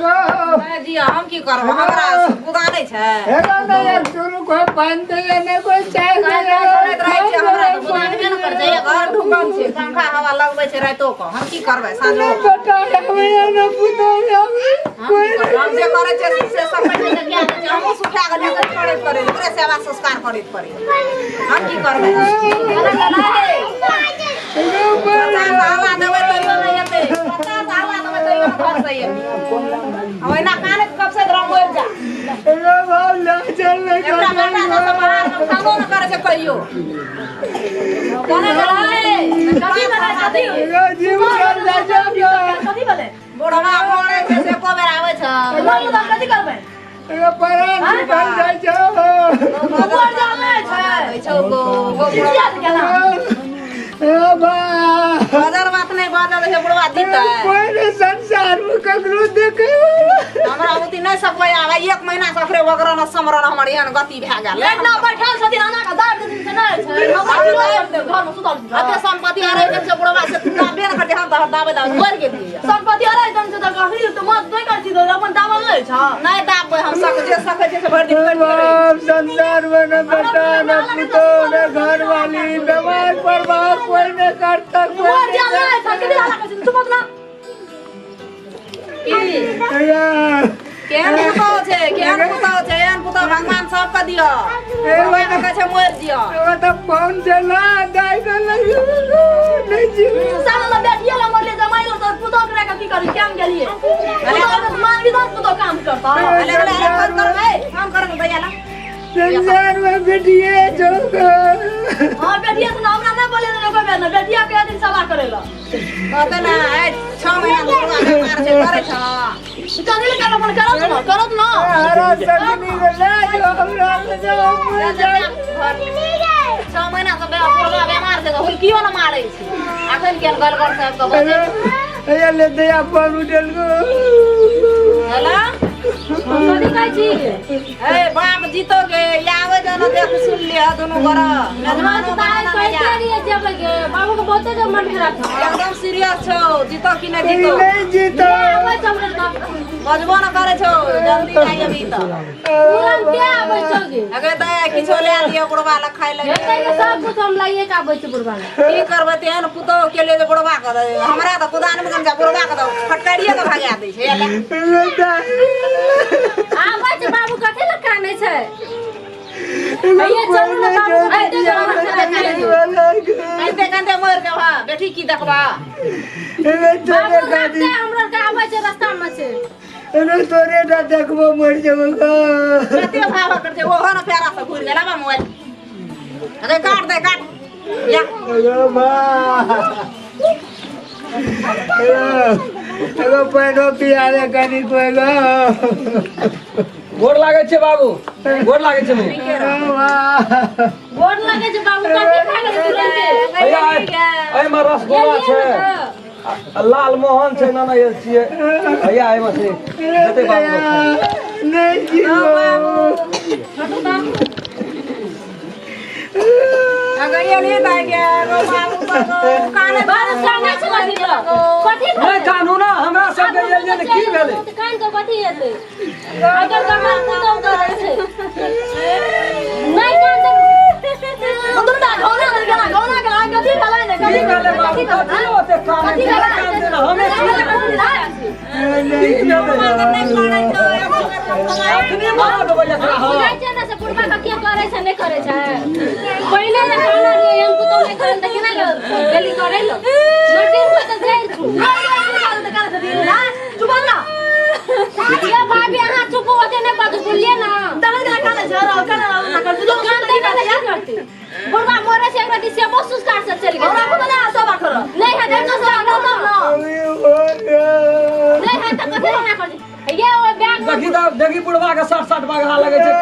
गो। जी, हम की करब? हमरा गुदा नहि छै। हेलो नहि एक चूरू कोई पानि दैया, नहि कोई चाय दैया। करैत रहै छै, हमरा तऽ गुदा हेबे ने करै छै। घर ढुकल छै, पंखा हवा लगबै छै रातिो कऽ। हम की करबै साँझो? नहि बेटा आबैया, नहि पुतोह आबैया। हम की करबै? हम जे करै छियै से सब पहिने तऽ कए दै छै। हमहूँ सुखा गेलियै ओकरे करैत करैत, ओकरे सेवा संस्कार करैत करैत। हम की करबै? 50 हवा देबै तैयो नहि एतै, 50 हवा देबै तैयो नहि घर से एतै। ओहिना कानैत कपसैत रह, मरि जा। एगो भाव लऽ चल नहि। एकटा बेटा छै से बाहर मे खानो नहि करै छै कहियो। कोना गेलै? कथी भेलै? कथी? एगो जीव चल जाइ छै गो। कथी भेलै? बुढ़वा मरै छै से एको बेर आबै छै? कथी करबै? एगो परान निकल जाइ छै। ऊपर जानै छै। छौ गो गो। चिचिया केना? ए बा। बाजल बात नहि बाजल छै, बुढ़वा जीतै। कोई नहि संसार में ककरो देखे वाला। हमरा उती नहि सकबै आब। एक महीना से ओकरे वगरन समरन हमर एहन गति भए गेल। एक ना बैठल छथिन, अना के दाबि देथिन से नहि छै। हमरा की घर में सुतल छी? अते संपत्ति अरे छै बुढ़वा से दाबे ने करते। हम तऽ दाबे दाबे मरि गेलियै। संपत्ति अरे देन छै तऽ कखनी तऽ मत नहि करै छी तऽ अपन दाबल नहि छ। नहि दाबबै हम। सक जे सकै छै से भरि दिन करि करै। बाप संसार में न बेटा न पुतोह न घर वाली, बीमार परवाह कोई न करता, कोई मर नहीं। जा नहि छै, कथी हल्ला करै छी? चुप ना। की केहन पुतहु छै, केहन पुतहु छै? एहन पुतहु भगवान सबके दिअ। भगवान कहै छै मरि दिअ। एगो तऽ फोन छै ना दाइ के लगी नहीं जीव। साला ला बेटिया ला मरले, जमाई ला तऽ पुतोह के राखि की करी? केम गेलिए पुतोह के मांगी तऽ पुतोह काम करता। अले अले अले, फोन करबै, फोन करबै भैया ला। संसार में बेटिए जो। हां, बेटिया से हमरा नहि बोले ने कोई बेर ने बेटिया के दिन सभा करे ला। कहते ना, ए 6 महीना से बुढ़वा बीमार छै, करै छ? कथी ले करब? अपन करत न, करत न। हरा सगनी के ले जो, हमरा से जो मर जाए। 6 महीना से बुढ़वा बीमार छै, हुलकियो ने मारै छै। अखन केहन गलगर साहब के बजै छै। अरे ले दे अपन उठल को। हेलो। कथी कहै छी? ए बाप जीतो गे, आवे जो न देख सुन लिह दुनू गोरा मेजबानो ताई बनाना। कहिते रहिए जेबै गे, बाबू के बहुते के मन खराब छै। एकदम सीरियस छौ, जीतो कि नहि जीतो? नहीं जीतो। आबै छै हमरा तऽ। बजबो न करै छौ, जल्दी जाइ अभी तऽ। तुरंत के आबै छौ गे? अगे तऽ किछो लए लिअ बुढ़वा लए खाय लए। हेतै के सब कुछ हम लाइए के आबै छी बुढ़वा लए। की करबै तेहन पुतोह के लिए जे बुढ़वा के दे? हमरा तऽ कुदान में जा, बुढ़वा के तऽ फटकारिए के भगा दै छै। एले। आबै छै बाबू, कथी लए कानै छै? भैया चलू ने बाबू, आइते कांदे कांदे मरि जेबह बेटी, की देखबा? बाबू रास्ते हमरा के आबै छै, रास्ता में छै। तोरे टा देखबो, मर जेबो। कते भाव कर छै, ओहो ने प्यारा से घुरि गेल। आबा मोबाइल, अरे काट दे, काट या। अरे बा, एगो पानिओ पिया दे कनी कोई गो। गोर लागै छै बाबू, गोर लागै छै। गोर लगै छै बाबू, कथी खा गेलै तुरन्ते? भैया, एहिमे रसगुल्ला छै आ लाल मोहन छै। नाना ये छियै भैया, एहिमे छै जते बाबू के खाय। नहीं जीवो। अगर ये नहीं दाइ गे गो बाबू गो काने। बाबू कानै छै कथी लए? कथी? नहि कानू ना, हमरा सबके एलियै ने, की भेलै? कान के कथी हेतै? अगर कमर पुतौ करै छै नहि कान तऽ दुनू टा घौना गेला, घौना गेला, कथी भेलै ने? की भेलै बाबू? कथी ओते कानै छै? नहि कानते ने, हमे छी। की भेलै? नहि कानै छौ। अखने मारा देबै एकरा हम। बुझै छै ने से बुढ़बा के के करै छै, नहि करै छै। पहिले जे कानल रहियै, हम पुतौ नहि करै तऽ केना गेली करै लए? नटीन में तऽ जाइ छू। चुप ना। ये भाभी, अहाँ चुप, ओते नहि बाजू, बोलिए ना। कानते ने तऽ की करतै? बुढ़बा मरे छै, एकरा दिस सेबो संस्कार से चलि गेल। हमरा को ना सेवा कर। नहि है तऽ संस्कार न नहि है तऽ कथी लए करै छै? ये ओ बैग में। देखी तऽ, देखी बुढ़वा के साठ साठ बगहा लगै छै।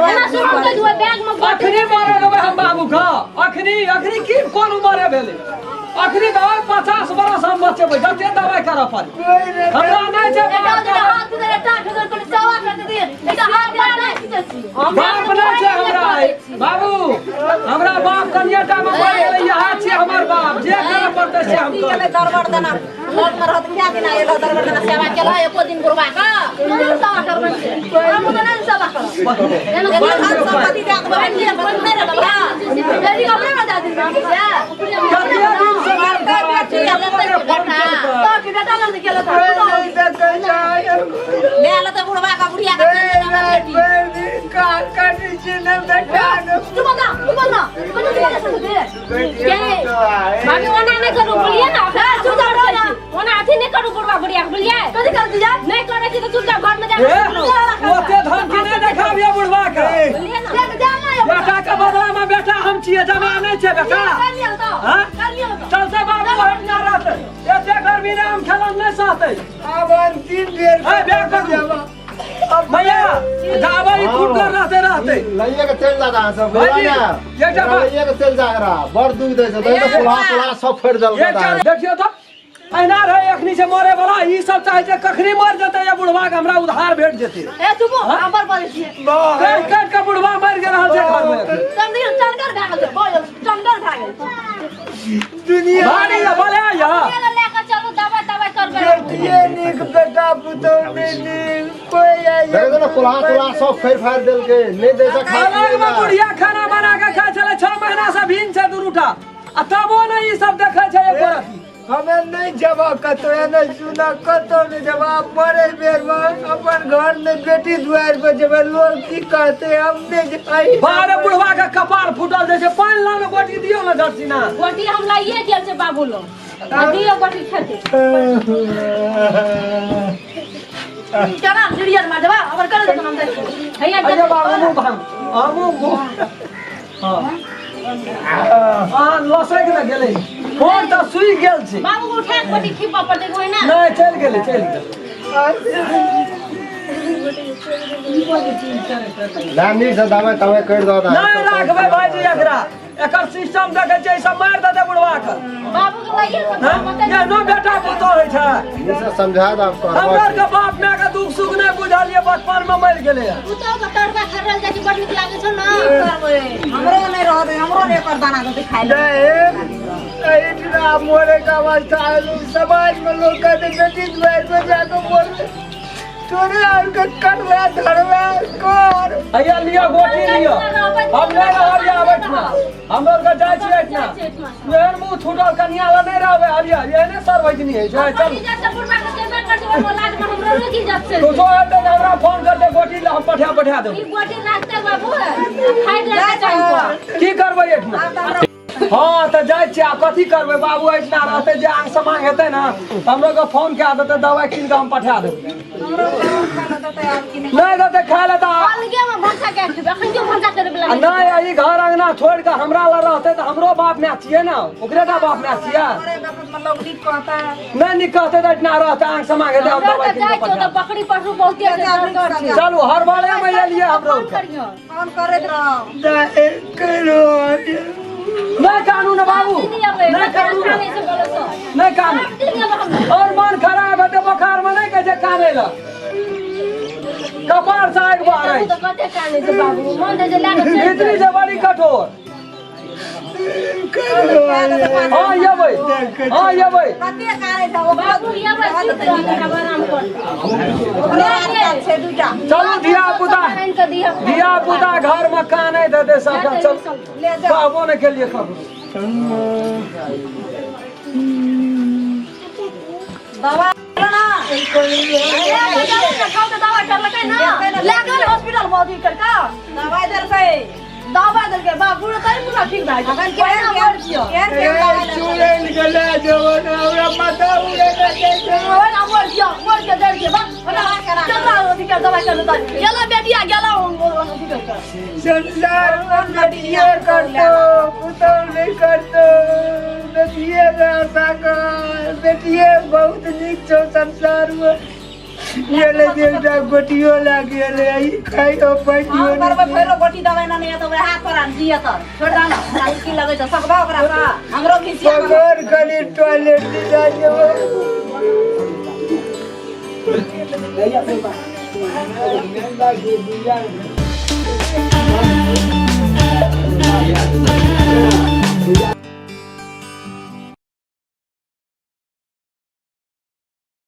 एना सुनू तऽ ओ बैग में गोटी। अखनी मारे देबै हम बाबू के, अखनी अखनी। की कोन उमरे भेलै? अखनी दवाइ 50 बरस हम बचेबै, जते दवाइ करऽ पड़े। हमरा नहि छै बाप के। बाप नहि छै हमरा बाबू। हमरा बाप कनियाटा में मर गेलै, इएह छियै हमर बाप, जे करऽ पड़तै से हम करबै। दरबर देना लग में रहत क्या दिन आयल दरबर देना सेवा केला एको दिन बुढ़वा का नहि सेवा करबै छै, हम तऽ नहि सेवा करब। धन संपत्ति दए देबै, नहीं रहबै। बेटी अपने ने दए दिन बेटी से। कते दिन से मोन खराब छै, एको बेर फोन केलकै। तऽ की बेटा लग गेल तऽ कोई नहीं देखै छै। ले लेतै बुढ़वा का बुढ़िया का। राति भरि दिन काल काटै छियै ने बेटा ने। चुप ना, चुप ना, कथी चुप ना? भाभी, ओना नहि करू, बोलिए ना। चुप रह ना। ओना अथी नहि करू बुढ़वा बुढ़िया के, बोलिए। कथी कर दिया? नहि करै छी तऽ चुपचाप घर में जा ए, ओते धमकी नहि देखाबियै बुढ़वा के। बोलिए ना। देख जा ना। बेटा के बदला में बेटा हम छियै, जमा नहि छै बेटा। कर लियौ तऽ। हाँ? कर लियौ तऽ। चलते बाबू, हट ना रहतै, एते गर्मी ने हम खेलन नहि सहतै। आब अंतिम बेर। ए, बैग पकड़ू। भैया, जाबै ई फुटकर रहते रहते। लइए के चलि जा अहाँ सब। भाईजी, ना। एकटा बात। लइए के चलि जा एकरा, बड़ दुख दै छै, देखै तऽ फुला फुला सब फाड़ि देलकै। एकटा देखियौ तऽ अहिना रहै एखनी से मरे वाला, ई सब चाहै छै कखनी मर जेतै या बुढ़वा के हमरा उधार भेट जेतै। ए चुपो, हम बड़ बजै छियै। काटि काटि के बुढ़वा मरि गेल रहल छै घर में। तब देखियौ चनगर भए गेल छै, बजल चनगर भए गेल छै। दुनिया भारी यऽ, भले यऽ। लए कऽ चलू, दवाइ तवाइ करबै। बेटिए नीक, बेटा पुतहु नहि नीक कोइ। देखै ने, कुल्हा तुल्हा सब फाड़ि फाड़ि देलकै, नहि दै छै खाय अलग पियै में लए। बुढ़िया खाना बना के खाइ छलै, 6 महीना से भीन छै दुनूटा, आ तबो ने ई सब देखै छै एको रत्ती। हमे नहीं जब कतौ, एने सुना, कतौ नहीं जब। मरे बेर में अपन घर में बेटी दुआर पर जब लोग की कहते, हम नहीं जाई। बारे, बुढ़वा के कपार फूटल जाइ छै। पानि लाउ ने, गोटी दियौ ने झटसिना। गोटी हम लाइए गेल छै बाबू लोग, आ दियौ गोटी खेतै। केना सीरियल मार देबा हमर करे देतो, हम देखबै। हैया। अरे बाबू, मुँह भांग हमहूँ मुँह। हँ अहाँ लसकि ने गेलै, फोन तऽ सुइ गेल छै। बाबू के उठा के गोटी खिबऽ पड़तै ओहिना। नहि, चलि गेलै, चलि गेलै। ना, नीक से दवाइ तवाइ करि दऽ। नहि राखबै भाईजी एकरा, एकर सिस्टम देखै छियै, ई सब मारि देतै बुढ़वा के। बाबू के लाइए के हँ? एहनो बेटा पुतोह होइ छै? नीक से समझा दऽ आब। हमर कहबऽ के बाप माय के दुख सुख नहि बुझलियै, बचपन में मरि गेलै। पुतोह के तड़का खरल जाइ छै, बड़ नीक लागै छौ ने। करबै, हमरो नहीं रहत, हमरो नहीं एकर दाना देतै खाइ लए। इतना मरे का अवस्था आयल, समाज में लोग कहते बेटी दुआर पर जाके मरले, तोरे और के करवे धरवे कर। हैया लिअ, गोटी लिअ, हम नहि रहब यहाँ बैठना, हम आर के जाइ छियै एहिठिना। एहन मुँह छूटल कनिया लग नहि रहबै। हरिया, एहने सर्वजनी होइ छै, चलू। इज्जत से बुढ़वा के देबे करतै, ओहि औलाद में हमरो नहि इज्जत छै। कुछो हेतै तऽ हमरा फोन करतै, गोटी लए हम पठा पठा देबै। ई गोटी राखतै बाबू, आ खाइत रहतै टाइम पर। की करबै एहिठिना? हँ तऽ जाइ छियै, आब कथी करबै बाबू? एहिठिना रहतै जे आंग समांग हेतै ने तऽ हमरो के फोन कए देतै, दवाइ कीन कऽ हम पठा देबै। नहि देतै खाय लए तऽ अलगे में भनसा कए खेबै, अखन क्यों भनसा करे बला? आ नहि, ई घर अंगना छोड़ि कऽ हमरा लग रहतै तऽ हमरो बाप माय छियै ने, ओकरे टा बाप माय छियै? मरे वक्त में लोग नीक कहता। नहि नीक कहतै तऽ एहिठिना रहतै, आंग समांग हेतै, हम हमरा दवाइ तऽ कीन जाइ कऽ छियौ पठा तऽ बकरी पशु बहुते छै, डरगर छै। चलू, हर बारे मे एलियै हमरो। फोन करियौ। फोन करैत रहो। करो। नहि कानू ने बाबू, नहि कानू ने, नहि कानू। और मन खराब हेतै बोखार मे, नहि कहै छै कानै लए, कपार से आगि बाहर। तऽ कते कानै छै बाबू, मन तऽ जे लए कऽ चलि भीतरी से बड़ी कठोर। हाँ एबै, हाँ एबै। कते कानै छै ओकरो। बाबू एबै, सुति रहतै, आब आराम करतै। ओकरो आदत छै दूटा। चलू धिया पुता। आनि कऽ दिहऽ। धिया पुता घर मे कानै देतै सबके, चल। ले जाओ। कहबो नहि केलियै ककरो। दवा ना। दवा करलकै ना, लए गेल हॉस्पिटल में अथी करके। दवाइ देलकै। दवा देलकै बाबू, तै पूरा ठीक भए गेल। अखन केहन पहिना मर जियो। केहन केहन दवाइ देलकै? चुड़ैल के ले जेबो ने, हमरा माथा उड़े के जाइ छै। ओहिना मर जियो, मर के डर के बा केना अथी कर दवाई कर देता गेला, बेटिया गेला अथी करके। संसार में बेटिए करतो, पुतहु नहीं करतो। बेटिए के आशा कर, बेटिए बहुत नीक छौ संसार में। गेलै जे एकटा गोटियो लागि गेलै, ई खाइयो पाइयो। हम करबै फेरो गोटी दवाइ ना, नहि तऽ वएह पर जियत, छोड़ दे ना। हमरा ई की लगै छै, सकबा ओकरा से हमरो खिसिया। पकड़ कनी, टॉयलेट जाइ जेबो।